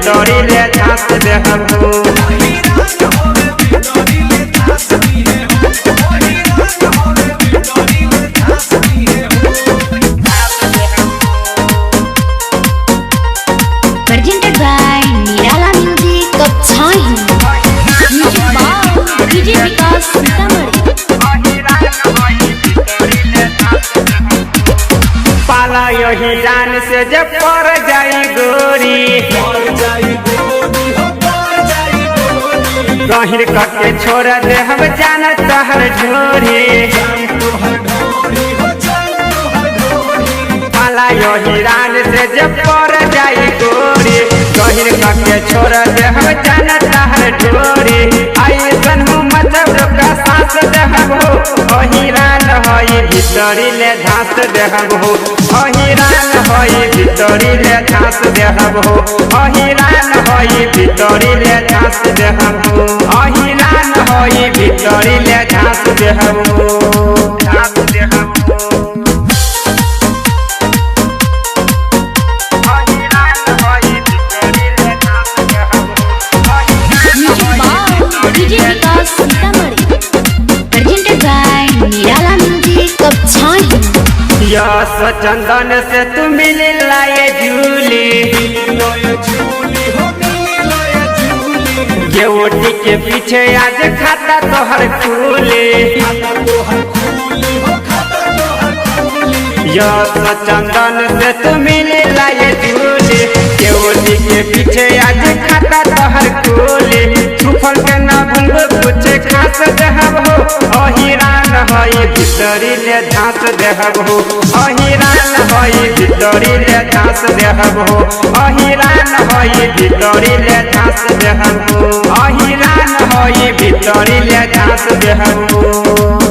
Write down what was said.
भीतरी ले झांस देहब हो। Presented by Nirala Music Kapchhahi. Music by DJ Vikas Sitamarhi. पाला यही जान से जब पर जाई गोरी, गहिर करके छोड़ दे हम जान तहर झोरी। पाला यही रान से जब पर जाई गोरी, गहिर करके छोड़ दे हम जान तहर झोरी। आई सनहु मतलब का सांस देहब हो, अहिरान होई भीतरी ले झांस देहब हो। अहिरान होई भीतरी ले झांस देहब हो। अहिरान होई भीतरी ले झांस देहब हो। अहिरान होई भीतरी ले झांस देहब हो। झांस देहब हो। अहिरान होई भीतरी ले झांस देहब हो। Music by DJ Vikas Sitamarhi. Presented by Nirala Music Kapchhahi. Yash चंदन से तू मिल लाए झूली, गेवटी के पीछे आज खाता तोहर खुली। यश चंदन से तू मिल लाए झूली, गेवटी के पीछे आज खाता तोहर खुली। सुफल के ना भूल कुछ खास देहब हो, अहिरान होई भीतरी ले झांस देहब हो। अहिरान होई भीतरी ले झांस देहब हो। अहिरान होई भीतरी ले झांस देहब हो। अहिरान होई भीतरी ले झांस देहब हो।